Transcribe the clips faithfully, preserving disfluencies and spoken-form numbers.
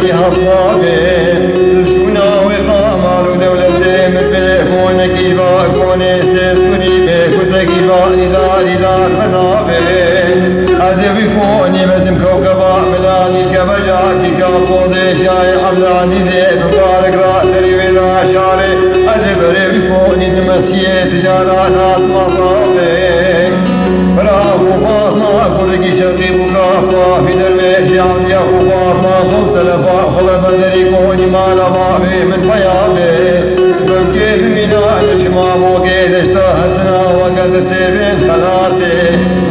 Hespa be, li şûna wê va mal û dewletê min bê, konekî va, konê sê stûnî bê, kutekî va, îdar, îdar bi navê. Ez ê wî konî bedim kewkeba milanî, kebeja kîka pozê şayê Ebdilezîzê, bi parik ra serî wê ra şarê. Ez ê berê wî konî di mesiyê ticaran hatma tavê. Bira xwe Fatma, kurdekî şerqî bû ka Fafî derwêşî Evliya xwe Fatma, xwe telefa xwe be bederî konî mala bavê min peya bê. Bimkê bimîna li şima mokê deşta hesina weke di sêvên xelatê.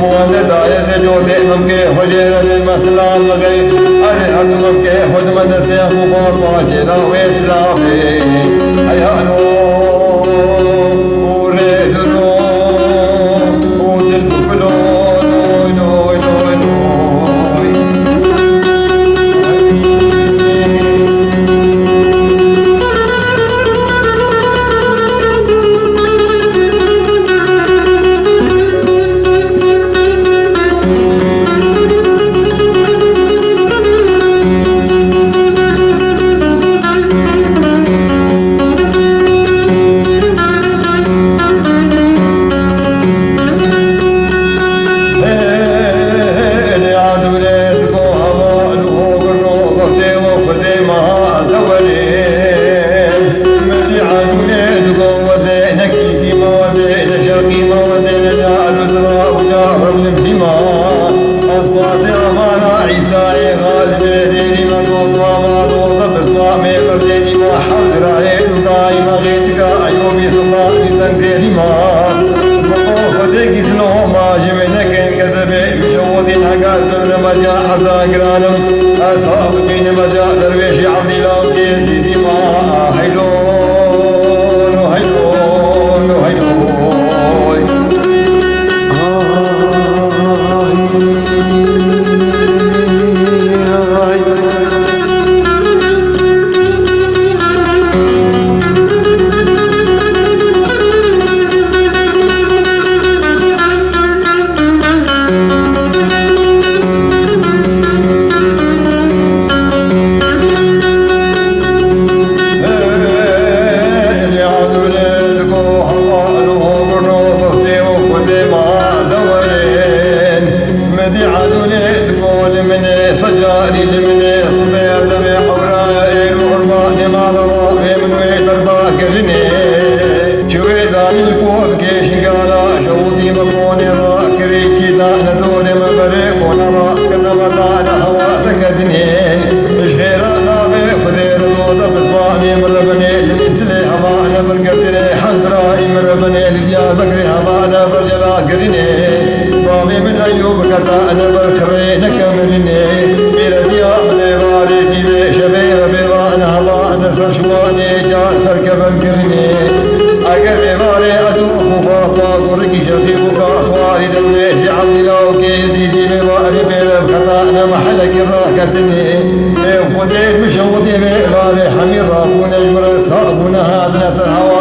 Muwende daye zê cotê mimkê xwe jê re bên me silam mixey. Ez ê her du mimkê xwe dime destê xwe Fatma, çêla wê silavê. Heyalo. Asbatê amana Îsayê xalibê zêrî me got, mama doze bismamê firdê nîma hewd rayê û daîma xêzika Eyûbî Sultanî zeng zêrî ma. Xwedê gîzno ma ji wê nekin kezebê, mişewodîn hegar tu ne mezya erda giranim. Ez ha bikînim mezya derwêşî Evdîla û Kêzî dîma. Heylo, heylo, heylo. Medî Adûlê digo li min e, secarî li min e, sibê demê ewraya êl û urmanê mala wê min wê derba kirinê. Çi wê danî li kor kêşî gala, şewitî min konê rakirî, çî dane dorê min berê, kona rast kirine me dane hewa teke dinê. Ji xêra navê Xwedê re doze bi zimanê min re binê, li Mîsilê hevane vir girtinê, Hendirayî min re binê, li Diyarbekirê hevane vir celat kirinê. Bavê min Eyûb ketane ber xirê neke mirinê. Pîretiya min ê varê dîvê şevê re bêvane hevane ser şiwanê can serkevin kirinê. Eger bêvarê ez û Fatma kurikî şevî bûka swarî derwêşî Evdîla û Kêzî dîvê varê bêre ketane mehelekî raketinê. Ê Xwedê min şewitê bêvarê hemî rabûne ji min re sağ bûne hatine ser hewa.